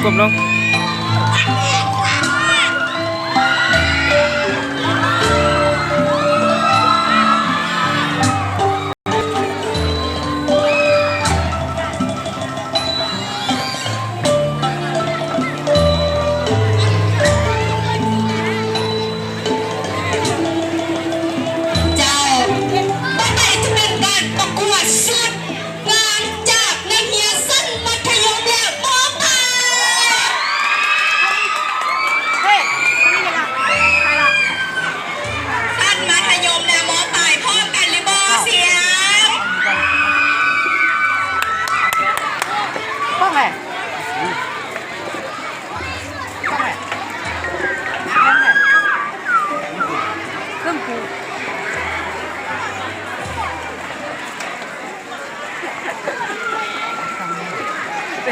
ກົ້ມລົງ. ເຈົ້າ ຕໍ່ໄປຈະເປັນການປະກວດຊຸດງານຈາກນັກຮຽນຊັ້ນມັດທະຍົມ ແລະ ມໍປາຍ. ຊັ້ນມັດທະຍົມ ແລະ ມໍປາຍ ພ້ອມກັນຫຼືບໍ່? ສຽງ ພ້ອມແລ້ວ.